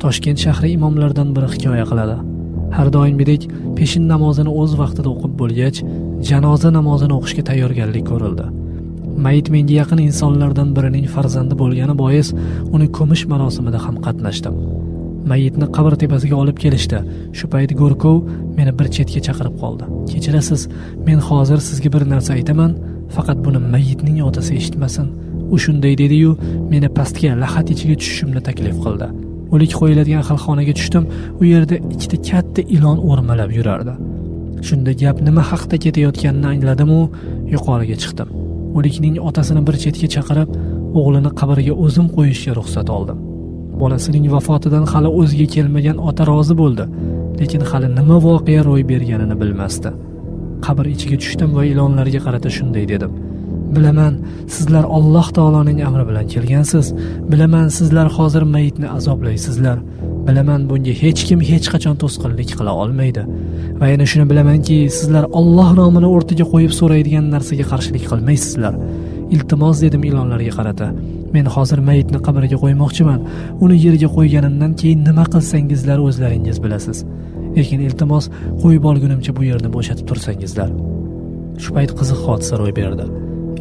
Toshkent shahri imomlaridan biri hikoya qiladi. Har doimgidek peshin namozini o'z vaqtida o'qib bo'lgach, janoza namozini o'qishga tayyorgarlik ko'rildi. Mayit menga yaqin insonlardan birining farzandi bo'lgani bois uni ko'mish marosimida ham qatnashdim. Mayitni qabr tepasiga olib kelishdi. Shu payt Go'rkov meni bir chetga chaqirib qoldi. Kechirasiz, men hozir sizga bir narsa aytaman, faqat buni mayitning otasi eshitmasin. U shunday dedi-yu, meni pastga lahat ichiga tushishimni taklif qildi. O'lik qo'yiladigan xilxonaga tushdim. U yerda ikkita katta ilon o'rmalab yurardi. Shunda gap nima haqda ketayotganini angladim-u, yuqoriga chiqdim. O'likning otasini bir chetga chaqirib, o'g'lini qabrga o'zim qo'yishga ruxsat oldim. Bolasining vafotidan hali o'ziga kelmagan ota rozi bo'ldi, lekin hali nima voqea ro'y berganini bilmasdi. Qabr ichiga tushdim va ilonlarga qarata shunday dedim: Bilaman, sizlar Alloh taoloning amri bilan kelgansiz. Bilaman, sizlar hozir mayitni azoblaysizlar. Bilaman, bunga hech kim hech qachon to'sqinlik qila olmaydi. Va yana shuni bilamanki, sizlar Alloh nomini o'rtaga qo'yib so'raydigan narsaga qarshilik qilmaysizlar. Iltimos, dedim ilonlarga qarata. Men hozir mayitni qabrga qo'ymoqchiman. Uni yerga qo'yganimdan keyin nima qilsangizlar o'zlaringiz bilasiz. Lekin iltimos, qo'yib olgunimcha bu yerni bo'shatib tursangizlar. Shu payt qiziq hodisa ro'y berdi.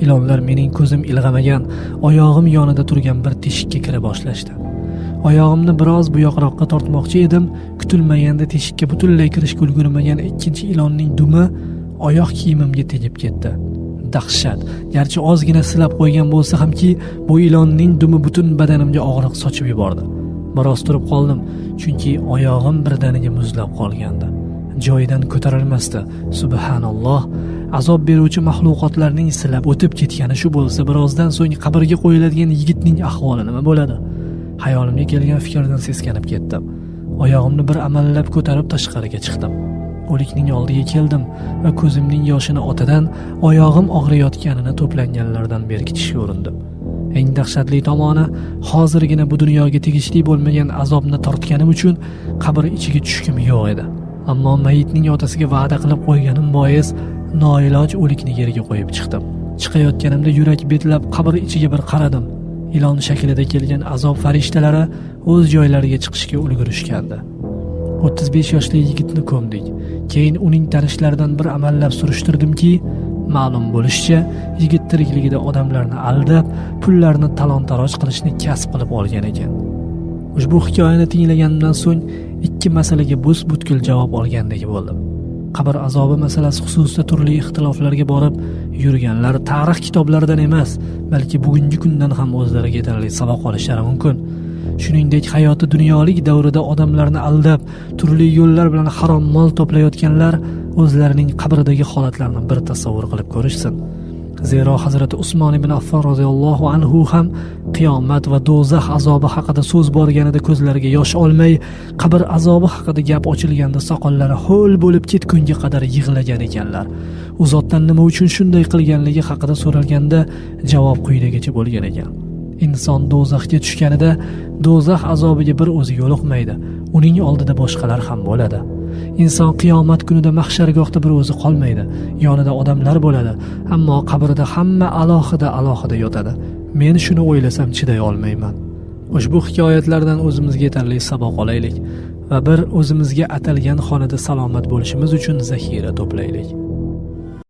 Ilonlar mening ko'zim ilg'amagan, oyog'im yonida turgan bir teshikka kira boshlashdi. Oyog'imni biroz bu yoqroqqa tortmoqchi edim, kutilmaganda teshikka butunlay kirishga ulgurmagan ikkinchi ilonning dumi oyoq kiyimimga tegib ketdi. Dahshat! Garchi ozgina silab qo'ygan bo'lsa hamki, bu ilonning dumi butun badanimga og'riq sochib yubordi. Biroz turib qoldim, chunki oyog'im birdaniga muzlab qolgandi. Joyidan ko'tarilmasdi. Subhanalloh! Azob beruvchi maxluqotlarning silab o'tib ketgani shu bo'lsa, birozdan so'ng qabrga qo'yiladigan yigitning ahvoli nima bo'ladi? Hayolimga kelgan fikrdan seskanib ketdim. Oyog'imni bir amallab ko'tarib tashqariga chiqdim. O'likning oldiga keldim va ko'zimning yoshini otadan oyog'im og'riyotganini to'planganlardan berkitishga urindim. Eng dahshatli tomoni, hozirgina bu dunyoga tegishli bo'lmagan azobni tortganim uchun qabr ichiga tushgim yo'q edi. Ammo mayitning otasiga va'da qilib qo'yganim bois noiloj o'likni yerga qo'yib chiqdim. Chiqayotganimda yurak betlab qabr ichiga bir qaradim. Ilon shaklida kelgan azob farishtalari o'z joylariga chiqishga ulgurishgandi. 35 yoshli yigitni ko'mdik. Keyin uning tanishlaridan bir amallab surishtirdimki, ma'lum bo'lishicha, yigit tirikligida odamlarni aldab, pullarni talon-taroj qilishni kasb qilib olgan ekan. Ushbu hikoyani tinglaganimdan so'ng ikki masalaga butkul javob olgandek bo'ldim. Qabr azobi masalasi xususida turli ixtiloflarga borib yurganlar tarix kitoblaridan emas, balki bugungi kundan ham o'zlariga yetarli saboq olishlari mumkin. Shuningdek, hayoti dunyolik davrida odamlarni aldab, turli yo'llar bilan harom mol to'playotganlar o'zlarining qabridagi holatlarini bir tasavvur qilib ko'rishsin. Zero Hazrati Usmon ibn Affon roziyallohu anhu ham qiyomat va do'zax azobi haqida so'z borganida ko'zlariga yosh olmay, qabr azobi haqida gap ochilganda soqollari ho'l bo'lib ketgunga qadar yig'lagan ekanlar. U zotdan nima uchun shunday qilganligi haqida so'ralganda javob quyidagicha bo'lgan ekan: Inson do'zaxga tushganida do'zax azobiga bir o'zi yo'liqmaydi, uning oldida boshqalar ham bo'ladi. Inson qiyomat kunida mahshargohda bir o'zi qolmaydi, yonida odamlar bo'ladi, ammo qabrida hamma alohida alohida yotadi. Men shuni o'ylasam chiday olmayman. Ushbu hikoyatlardan o'zimizga yetarli saboq olaylik va bir o'zimizga atalgan xonada salomat bo'lishimiz uchun zaxira to'playlik.